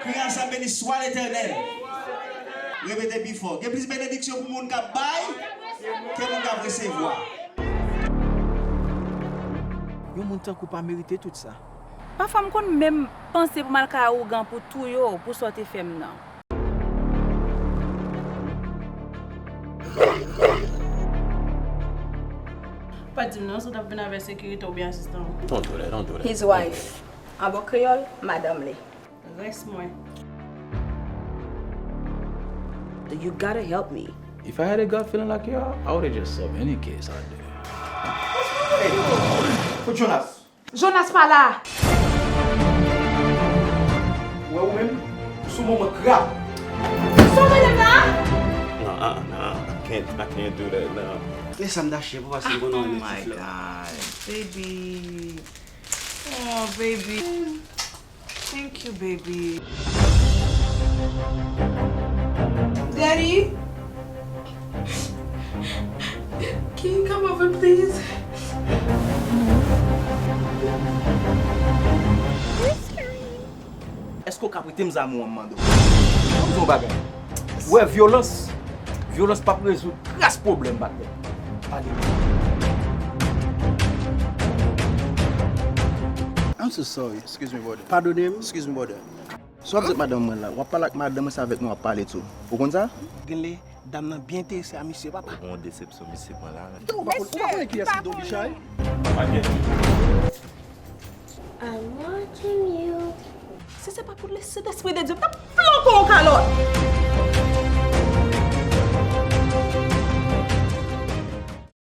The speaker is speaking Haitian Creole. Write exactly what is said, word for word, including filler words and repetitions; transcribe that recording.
Kriye ansanm, beni swa Letènèl. Repete pi fò. Gen plis benediksyon pou moun k ap bay ke moun k ap resevwa. Yon moun tankou w pa merite tout sa. Pafwa m konn menm panse pou m al kay ougan pou touye w pou sa w te fè m nan. Pa di m non si w t ap vin avèk sekirite oubyen asistan w. Don't do that, don't do that. His wife. An bon kreyòl, madanm li. Rès mwen. You gotta help me. If I had a gut feeling like y'all, I would have just solved any case out there. Hey, Jonas. Jonas pa la! Ou wè ou menm, sou moman krab. Sa w mennen m la? No, uh-uh, no, I can't, I can't do that, no. Lè sa m dache pou pase m konn renmen ti flè. Oh my God, baby. Oh, baby. Thank you, baby. Daddy? Can you come over, please? Èske w ka prete m zam ou an, m mande w? Ban m di w yon bagay. Ou wè vyolans, vyolans p ap rezoud kras pwoblèm, patnè. Pale. I'm so sorry. Excuse me, brother. Padone m. Excuse me, brother. Sa w ap di ak madanm mwen la? W ap pale ak madanm mwen, se avèk mwen w ap pale tou. Ou konn sa? Genlè dam nan byen enterese a misye, papa. Ou gon desepsyon misye pran la. Ou pa konn, ou pa konnen kiyès ki Don Bichay? Pa gen. I'm watching you. Si se pa pou Sentespri de Dye, m t ap flanke w yon kalòt.